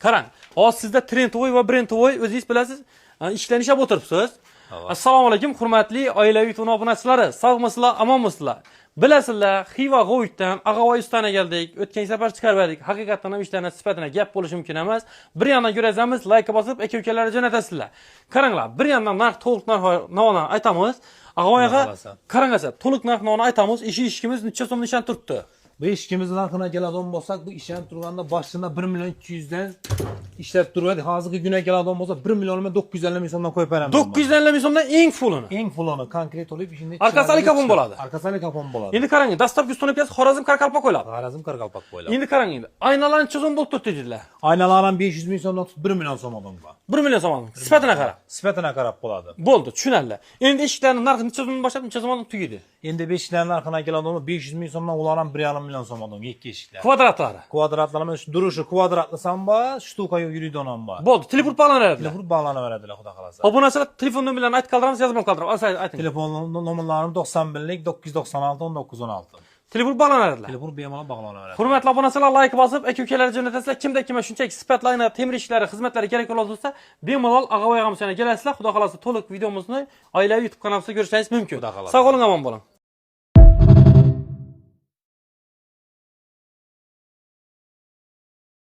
Qarang, hozir sizda трендовый va брендовый, o'zingiz bilasiz, ishlarni ishlab o'tiribsiz. Assalomu alaykum, hurmatli oilaviy tun obunachilari. Sog'misizlar, omonmisizlar? Bilasizlar, Xiva G'oyitdan Ag'avoy ustana keldik. O'tgan safar chiqarib berdik. Haqiqatan ham ishlarning sifatini gap bo'lishi mumkin emas. Bir yandan ko'rasamiz, like bosib, aka ukalarga jo'natasizlar. Qaranglar, bir yandan narx, to'liq narx navoni aytamiz. Ag'avoy aka, Xohlasa. Qarang aka, to'liq narx navoni aytamiz. Ishi ishkimiz necha so'm nishon turibdi? Bu eshigimiz narxına keladigan bo'lsak, bu ishlanib turganda boshida 1 million 200 dan ishlab turadi. Hozirgi kunga keladigan bo'lsa, 1 million 950 ming so'mdan qo'yib beramiz. 950 ming so'mdan eng fullini. Eng fullini konkret olib ishini. Arkasi alikapon bo'ladi. Arkasi alikapon bo'ladi. Endi qarang, dastlabki установка si Xorazm Qoraqalpoq qo'yiladi. Xorazm Qoraqalpoq bo'ladi. Endi qarang endi. Aynalar necha so'm bo'lib turibdi dedilar? Aynalar ham 500 ming so'mdan tutib 1 million so'm odam bor. 1 million so'm. Sifatini qarab. Sifatini qarab bo'ladi. Bo'ldi, tushunarli. Endi eshiklarning narxi necha so'mdan boshlab necha so'mdan tugaydi? Endi beshiklar narxına keladigan bo'lsa, 500 ming so'mdan ular ham 1,5 million so'm odam ikki eshiklar. Kvadratlari. Kvadratlarimiz durishi kvadratli ham bor, штука yuriydigan ham bor. Bo'ldi, telefon bog'lanaveradilar. Telefon bog'lanaveradilar, xudo xohlasa. Obunachilar telefon nomerlarini aytib qoldiramiz, yozib ham qoldiramiz. Asa ayting. Telefon nomerlarim 91lik 996 19 16. Telefon bog'lanaveradilar. Telefon bemalol bog'lanaveradi. Hurmatli obunachilar, like bosib, aka ukalar jo'natasizlar. Kimda kimga shunchaki sifatli ayna temir ishlari, xizmatlari kerak bo'lsa, bo'lsa, bemalol Ag'avoy og'amiz yana kelasizlar. Xudo xohlasa, to'liq videomizni oilaviy YouTube kanalimizda ko'rishingiz mumkin. Xudo xohlasa. Sog' bo'ling, omon bo'ling.